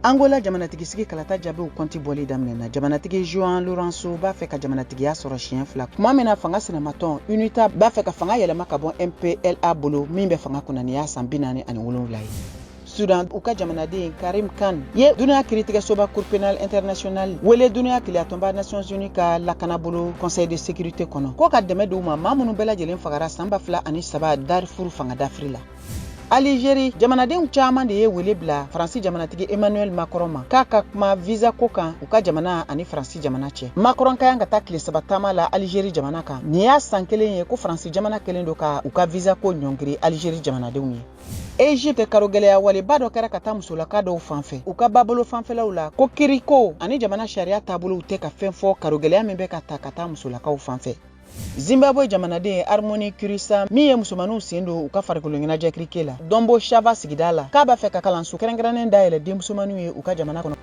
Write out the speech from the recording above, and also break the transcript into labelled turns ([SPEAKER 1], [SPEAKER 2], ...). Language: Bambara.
[SPEAKER 1] Angola jamanatigisigi kalata jaabiw kɔnti bɔli daminɛna. Jamanatigi João Lourenço b'a fɛ ka jamanatigiya sɔrɔ siɲɛ fila, tuma min na fanga sinamatɔn UNITA b'a fɛ ka fanga yɛlɛma ka bɔ MPLA bolo min bɛ fanga kunna nin y'a san 47 ye. Sudan, u ka jamanaden Karim Khan ye duniya kiritigɛsoba Cour pénale internationale wele duniya kelenyatɔnba Nations Unies ka lakanabolo Conseil de sécurité kɔnɔ ko ka dɛmɛ d'u ma, maa minnu bɛɛ lajɛlen fagara san 2003 Darfur fanga dafiri la. Alizeri jamanadenw caman de ye wele bila Faransi jamanatigi Emmanuel Macron ma k'a ka kuma visa ko kan u ka jamana ani Faransi jamana cɛ. Macron ka kan ka taa tile 3 taama la Alizeri jamana kan. Nin y'a san kelen ye ko Faransi jamana kɛlen don ka u ka visa ko ɲɔngiri Alizeri jamanadenw ye. Egypte, karogɛlɛya waleba dɔ kɛra ka taa musolaka dɔw fan fɛ u ka babolo fanfɛlaw la, ko kiriko ani jamana sariya taabolow tɛ ka fɛn fɔ karogɛlɛya min bɛ ka ta ka taa musolakaw fan fɛ. Zimbabwe jamanaden Harmony Chirisa min ye musomaninw sen don u ka farikolo ɲɛnajɛ kirike la Domboshava sigida la, k'a b'a fɛ ka kalanso kɛrɛnkɛrɛnnen dayɛlɛ denmusomaninw ye u ka jamana kɔnɔ.